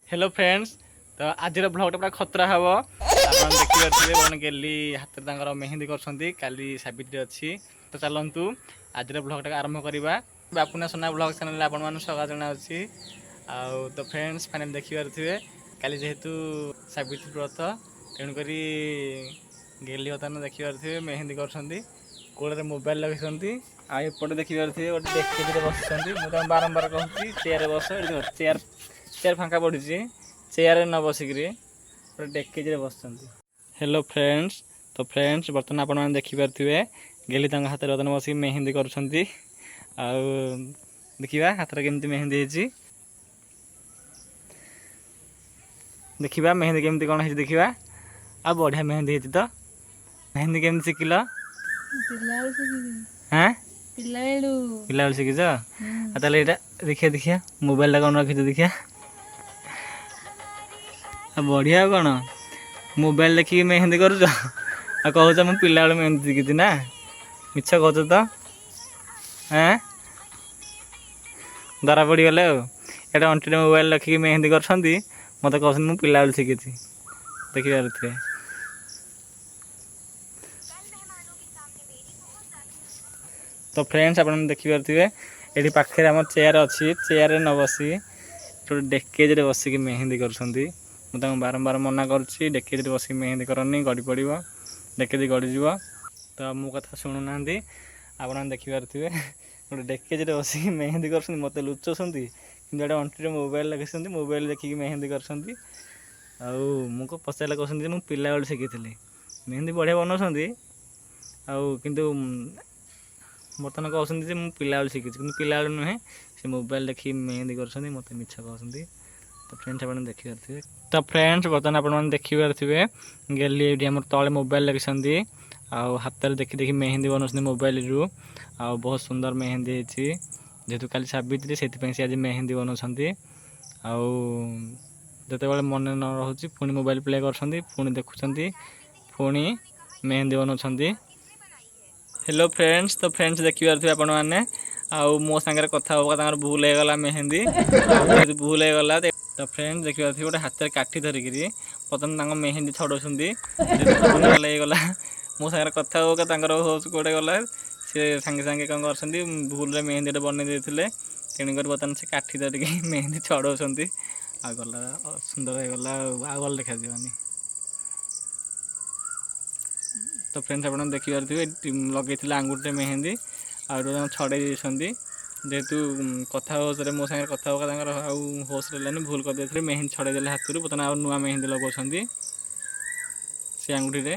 Hello friends, ତ ଆଜିର ବ୍ଲଗ୍ଟା ପୁରା ଖତରା ହେବ। ଆପଣ ଦେଖିପାରୁଥିବେ, ବର୍ତ୍ତମାନ ଗେଲି ହାତରେ ତାଙ୍କର ମେହେନ୍ଦି କରୁଛନ୍ତି। କାଲି ସାବିତ୍ରୀ ଅଛି। ତ ଚାଲନ୍ତୁ, ଆଜିର ବ୍ଲଗ୍ଟାକୁ ଆରମ୍ଭ କରିବା। ବାପୁନା ସୋନା ବ୍ଲଗ୍ ଚ୍ୟାନେଲରେ ଆପଣମାନଙ୍କୁ ସ୍ୱାଗତ ଜଣାଉଛି। ଆଉ ତ ଫ୍ରେଣ୍ଡସ୍, ଫାଇନାଲ୍ ଦେଖିପାରୁଥିବେ, କାଲି ଯେହେତୁ ସାବିତ୍ରୀ ବ୍ରତ, ତେଣୁକରି ଗେଲି ବର୍ତ୍ତମାନ ଦେଖିପାରୁଥିବେ ମେହେନ୍ଦି କରୁଛନ୍ତି, କୋଳରେ ମୋବାଇଲ ରଖିଛନ୍ତି। ଆଉ ଏପଟେ ଦେଖିପାରୁଥିବେ, ଗୋଟେ ଡେକେଜିରେ ବସିଛନ୍ତି। ମୁଁ ତାଙ୍କୁ ବାରମ୍ବାର କହୁଛି, ଚେୟାରରେ ବସ। ଏଠି ଦେଖ, ଚେୟାର ଚେୟାର ଫାଙ୍କା ପଡ଼ିଛି। ଚେୟାରରେ ନ ବସିକିରି ଗୋଟେ ଡେକେଜିରେ ବସିଛନ୍ତି। ହ୍ୟାଲୋ ଫ୍ରେଣ୍ଡସ୍, ତ ଫ୍ରେଣ୍ଡସ୍, ବର୍ତ୍ତମାନ ଆପଣମାନେ ଦେଖିପାରୁଥିବେ, ଗେଲି ତାଙ୍କ ହାତରେ ବର୍ତ୍ତମାନ ବସିକି ମେହେନ୍ଦି କରୁଛନ୍ତି। ଆଉ ଦେଖିବା ହାତରେ କେମିତି ମେହେନ୍ଦି ହେଇଛି। ଦେଖିବା ମେହେନ୍ଦି କେମିତି କ'ଣ ହେଇଛି ଦେଖିବା। ଆଉ ବଢ଼ିଆ ମେହେନ୍ଦି ହେଇଛି। ତ ମେହେନ୍ଦି କେମିତି ଶିଖିଲ? ପିଲାବେଳୁ ଶିଖିଛି। ହାଁ? ପିଲାବେଳୁ। ପିଲାବେଳୁ ଶିଖିଛ? ଆଉ ତାହେଲେ ଏଇଟା ଦେଖିବା, ଦେଖିବା, ମୋବାଇଲଟା କ'ଣ ରଖିଛ ଦେଖିବା। ଆଉ ବଢ଼ିଆ। ଆଉ କ'ଣ ମୋବାଇଲ ଦେଖିକି ମେହେନ୍ଦି କରୁଛ ଆଉ କହୁଛ ମୁଁ ପିଲାବେଳୁ ମେହେନ୍ଦି ଶିଖିଛି ନା? ମିଛ କହୁଛ ତ। ଏଁ, ଧରା ପଡ଼ିଗଲେ। ଆଉ ଏଇଟା ଅଣ୍ଟିରେ ମୋବାଇଲ ରଖିକି ମେହେନ୍ଦି କରୁଛନ୍ତି, ମୋତେ କହୁଛନ୍ତି ମୁଁ ପିଲାବେଳୁ ଶିଖିଛି। ଦେଖିପାରୁଥିବେ। ତ ଫ୍ରେଣ୍ଡସ୍, ଆପଣ ଦେଖିପାରୁଥିବେ, ଏଠି ପାଖରେ ଆମର ଚେୟାର ଅଛି। ଚେୟାରରେ ନ ବସି ଗୋଟେ ଡେକେଜରେ ବସିକି ମେହେନ୍ଦି କରୁଛନ୍ତି। ମୁଁ ତାଙ୍କୁ ବାରମ୍ବାର ମନା କରୁଛି, ଡେକେଜରେ ବସିକି ମେହେନ୍ଦି କରନି, ଗଡ଼ି ପଡ଼ିବ, ଡେକେଜ ଗଡ଼ିଯିବ। ତ ମୋ କଥା ଶୁଣୁନାହାନ୍ତି। ଆପଣ ଦେଖିପାରୁଥିବେ, ଗୋଟେ ଡେକେଜରେ ବସିକି ମେହେନ୍ଦି କରୁଛନ୍ତି, ମୋତେ ଲୁଚଉଛନ୍ତି, କିନ୍ତୁ ଏଇଟା ଅଣ୍ଟିରେ ମୋବାଇଲ ରଖିଛନ୍ତି, ମୋବାଇଲ ଦେଖିକି ମେହେନ୍ଦି କରୁଛନ୍ତି। ଆଉ ମୁଁ ପଚାରିଲେ କହୁଛନ୍ତି ଯେ ମୁଁ ପିଲାବେଳୁ ଶିଖିଥିଲି। ମେହେନ୍ଦି ବଢ଼ିଆ ବନାଉଛନ୍ତି। ଆଉ କିନ୍ତୁ ବର୍ତ୍ତମାନ କହୁଛନ୍ତି ଯେ ମୁଁ ପିଲାବେଳୁ ଶିଖିଛି, କିନ୍ତୁ ପିଲାବେଳୁ ନୁହେଁ, ସେ ମୋବାଇଲ ଦେଖିକି ମେହେନ୍ଦି କରୁଛନ୍ତି, ମୋତେ ମିଛ କହୁଛନ୍ତି। ତ ଫ୍ରେଣ୍ଡସ୍, ଆପଣ ଦେଖିପାରୁଥିବେ। ତ ଫ୍ରେଣ୍ଡସ୍, ବର୍ତ୍ତମାନ ଆପଣମାନେ ଦେଖିପାରୁଥିବେ, ଗେଲି ଏଇଠି ଆମର ତଳେ ମୋବାଇଲ ରଖିଛନ୍ତି ଆଉ ହାତରେ ଦେଖି ଦେଖି ମେହେନ୍ଦି ବନାଉଛନ୍ତି ମୋବାଇଲରୁ। ଆଉ ବହୁତ ସୁନ୍ଦର ମେହେନ୍ଦି ହେଇଛି। ଯେହେତୁ କାଲି ସାବିତ୍ରୀ, ସେଥିପାଇଁ ସେ ଆଜି ମେହେନ୍ଦି ବନାଉଛନ୍ତି। ଆଉ ଯେତେବେଳେ ମନେ ନ ରହୁଛି, ପୁଣି ମୋବାଇଲ ପ୍ଲେ କରୁଛନ୍ତି, ପୁଣି ଦେଖୁଛନ୍ତି, ପୁଣି ମେହେନ୍ଦି ବନାଉଛନ୍ତି। ହ୍ୟାଲୋ ଫ୍ରେଣ୍ଡସ୍, ତ ଫ୍ରେଣ୍ଡସ୍, ଦେଖିପାରୁଥିବେ ଆପଣମାନେ, ଆଉ ମୋ ସାଙ୍ଗରେ କଥା ହବା ତାଙ୍କର ଭୁଲ ହେଇଗଲା। ମେହେନ୍ଦି ଯେହେତୁ ଭୁଲ ହେଇଗଲା। ତ ଫ୍ରେଣ୍ଡ, ଦେଖିପାରୁଥିବେ, ଗୋଟେ ହାତରେ କାଠି ଧରିକିରି ପ୍ରଥମେ ତାଙ୍କ ମେହେନ୍ଦି ଛଡ଼ଉଛନ୍ତି। ଯେହେତୁ ଭୁଲ ହେଇଗଲା, ମୋ ସାଙ୍ଗରେ କଥା ହବ ତାଙ୍କର ହୋସ୍ କୁଆଡ଼େ ଗଲା। ସେ ସାଙ୍ଗେ ସାଙ୍ଗେ କ'ଣ କରୁଛନ୍ତି, ଭୁଲରେ ମେହେନ୍ଦିଟା ବନେଇ ଦେଇଥିଲେ। ତେଣୁକରି ବର୍ତ୍ତମାନ ସେ କାଠି ଧରିକି ମେହେନ୍ଦି ଛଡ଼ଉଛନ୍ତି। ଆଉ ଗଲା, ସୁନ୍ଦର ହେଇଗଲା, ଆଉ ଭଲ ଦେଖାଯିବନି। ତ ଫ୍ରେଣ୍ଡସ୍, ଆପଣ ଦେଖିପାରୁଥିବେ, ଏଠି ଲଗେଇଥିଲେ ଆଙ୍ଗୁଠିରେ ମେହେନ୍ଦି, ଆଉ ଏଠି ତାଙ୍କୁ ଛଡ଼େଇ ଦେଇଛନ୍ତି। ଯେହେତୁ କଥା ହୋସରେ ମୋ ସାଙ୍ଗରେ କଥା ହବା ତାଙ୍କର ଆଉ ହୋସ୍ ରହିଲାନି, ଭୁଲ କରିଦେଇଥିଲେ, ମେହେନ୍ଦି ଛଡ଼େଇ ଦେଲେ ହାତରୁ। ବର୍ତ୍ତମାନ ଆଉ ନୂଆ ମେହେନ୍ଦି ଲଗାଉଛନ୍ତି ସେ ଆଙ୍ଗୁଠିରେ।